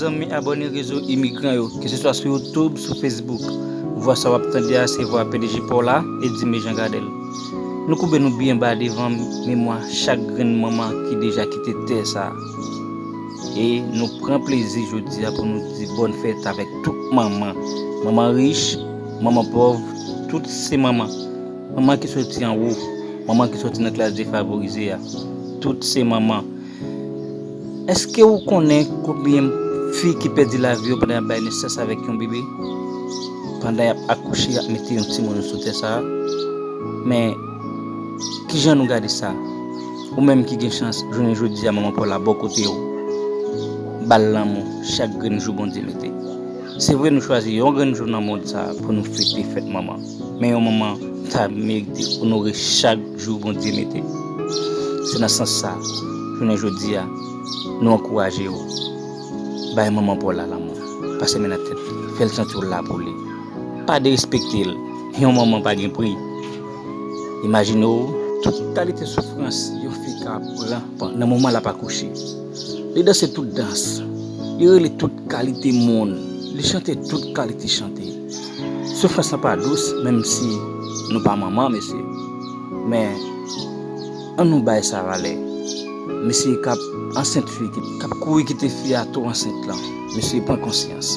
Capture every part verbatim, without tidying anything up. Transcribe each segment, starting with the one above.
Zanmi abòne Rezo Imigran yo, keseswa sou YouTube, sou Facebook. Vwa sa w ap tande a se vwa P D G Paula, Edime Jean Gardel. Nou koube nou byen ba devan memwa chak grenn manman ki deja kite tè sa a. E nou pran plezi jodi a pou nou di bòn fèt avèk tout manman. Manman rich, manman pòv, tout se manman. Manman ki soti anwo, manman ki soti nan klas defavorize a, tout se manman. Èske ou konnen konbyen fi ki pèdi lavi yo pandan y ap bay nesans avèk yon bebe? Pandan y ap akouche, y ap mete yon timoun sou tè sa a? Men, kijan nou gade sa? Ou menm ki gen chans, jounen jodi a, manman pa w la bò kote w, ba l lanmou chak grenn jou Bondye mete. Se vre, nou chwazi yon grenn jou nan mond sa a pou nou fete fèt manman. Men yon manman ta merite onore chak jou Bondye mete. Se nan sans sa, jounen jodi a, nou ankouraje w. Bay manman pa w la lanmou. Pase men nan tèt li. Fè l santi w la pou li. Pa derespekte l. Yon manman pa gen pri. Imajine w, tout kalite soufrans yon fi ka pran nan moman l ap akouche. Li danse tout dans. Li rele tout kalite moun. Li chante tout kalite chante. Soufrans lan pa dous, menm si nou pa manman, mesye. Men, ann nou bay sa valè. Mesye k ap ansent fi, k ap kouri kite fi a tou ansent lan. Mesye, pran konsyans.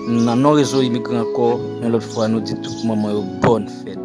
Nan non Rezo Imigran ankò, yon lòt fwa, nou di tout manman yo bòn fèt.